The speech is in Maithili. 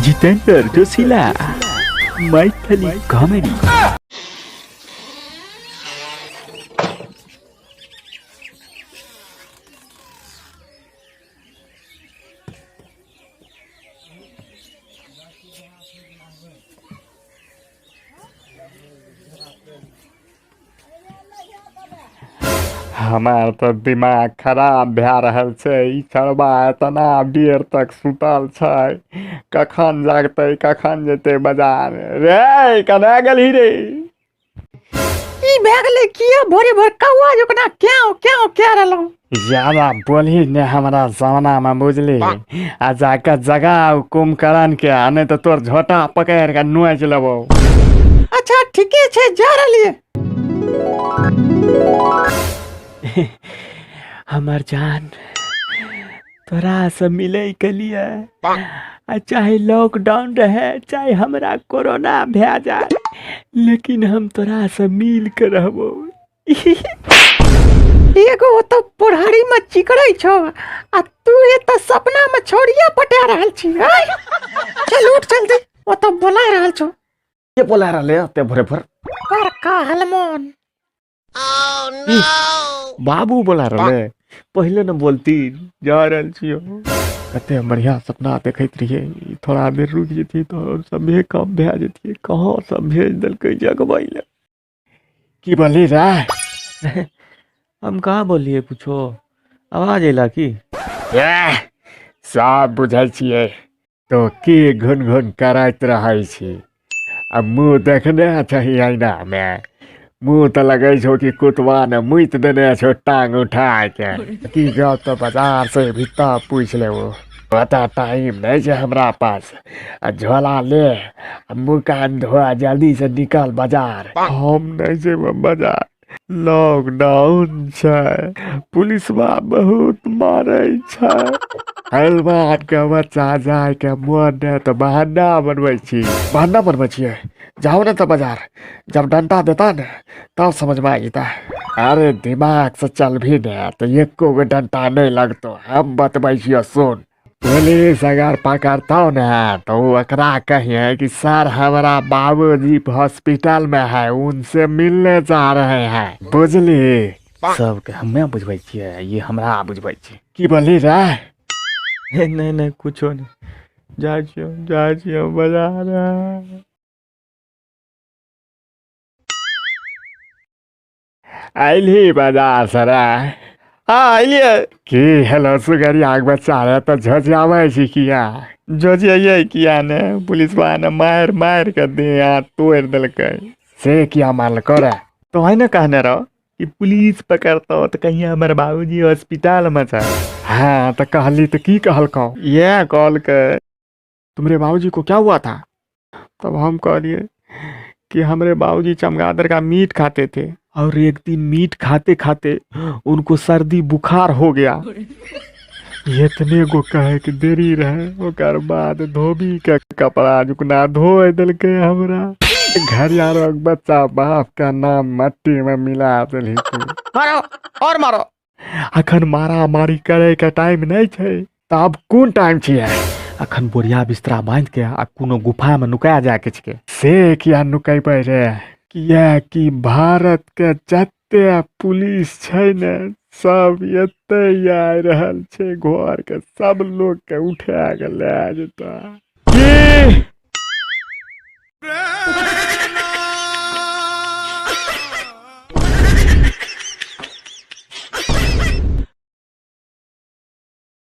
जितेंद्र जोशीला मैथिली कॉमेडी। हमार तऽ दिमाग खराब भए रहल छै। ई छौड़ा एतना देर तक सुतल छै, कखन जागतै, कखन जेतै बाजार? रे, कना गेलही रे? ई भए गेलै किया भोरे भोर कौआ जकना क्याव क्याव कए रहलहुँ? ज्यादा बोलही ने हमरा सामना में, बुझली? आ जाके जगाओ कुंभकर्ण के, आ नहीं तो तोर झोटा पकड़ के नोच लेबो। अच्छा, ठीके छै, जा रहलियै। हमर जान, तोरा से मिलै के लिए आ चाहे लॉकडाउन रहे, चाहे हमरा कोरोना भए जाए, लेकिन हम तोरा से मिल के रहबो। एगो ओतऽ बुढ़ारी में चिकरै छौ आ तू एतऽ सपना में छौड़िया पटा रहल छी। आय, चल उठ जल्दी, ओतऽ बोला रहल छौ। के बोला रहले ओते भोरे भोर? बड़का हलमोन। बाबू बोला रहले? पहिले न बोलती। जा रहल छियो। कते बढ़िया सपना देखैत रहियै, ई थोड़ा देर रुकि जेतियै तऽ सभे काम भए जेतियै। कहाँ सब भेज देलकै जगबै लए? की बोलली रे? हम कहाँ बोलिए कुछो? आवाज अयला की? एह, सब बुझै छियै। तो की घुन घुन करैत रहै छी आ मुँह देखने छही ऐनामे? मुँह तऽ लगै छौ कि कुतवा ने मुति देने छौ टांग उठा के। की गप तऽ बाजार से भी तब पूछि लेबो। ओतऽ टाइम नहि छै हमरा पास। आ झोला ले आ मुँह कान धो, जल्दी से निकल बाजार। हम नहि जेबै बाजार, लॉकडाउन छै, पुलिसवा बहुत मारै छै। हलवान के बच्चा, जाय के मोन नहि तऽ बहाना बनबै छी, बहाना बनबै छियै। जाओ ने तऽ बाजार, जब डंटा देता ने तब समझ में आ जेता। अरे, दिमाग से चलभी ने तऽ एको गो डंटा नहि लगतो। हम बतबै छियौ, सुन। पुलिस अगर पकड़तौ ने तो ओकरा कहिए कि सर, हमारा बाबूजी हॉस्पिटल में है, उनसे मिलने जा रहे हैं, बुझली? सबके हमे बुझबै छियै, ये हमरा बुझबै छै। की बोलली रे? नहि नहि, कुछो नहि। जाइ छियौ, जाइ छियौ बाजार। अयली बाजार से रे? हाँ, अयलियै। की हेलो सुगरिया के बच्चा रे, तऽ झोझियाबै छी किया? झोझियै किया ने, पुलिसवा ने मारि मारि के देह हाथ तोड़ि देलकै। से किया मारलको रे? तो ने कहने रहो कि पुलिस पकड़तौ तऽ कहिया हमर बाबूजी हॉस्पिटल में छै। हाँ, तऽ कहली तऽ की कहलकौ? इएह कहलकै, तुम्हारे बाबूजी को क्या हुआ था? तब हम कहलिए कि हमरे बाबूजी चमगादड़ का मीट खाते थे और एक दिन मीट खाते खाते उनको सर्दी बुखार हो गया। इतने गो कहे के देरी रहे, ओकर बाद धोबी के कपड़ा जुकना धोए देलकै हमरा। घरियारो के बच्चा, बाप का नाम मट्टी में मिला देलही तू। मारो और मारो। अखन मारा मारी करे के टाइम नहीं छै, तब कोन टाइम छियै? अखन बोरिया बिस्तरा बांधि के आ कोनो गुफा में नुका जाय के छिकै। से किया नुकेबै रे? किया कि भारत के जते पुलिस छै ने, सब एते आबि रहल छै, घर के सब लोग के उठा के लए जेता।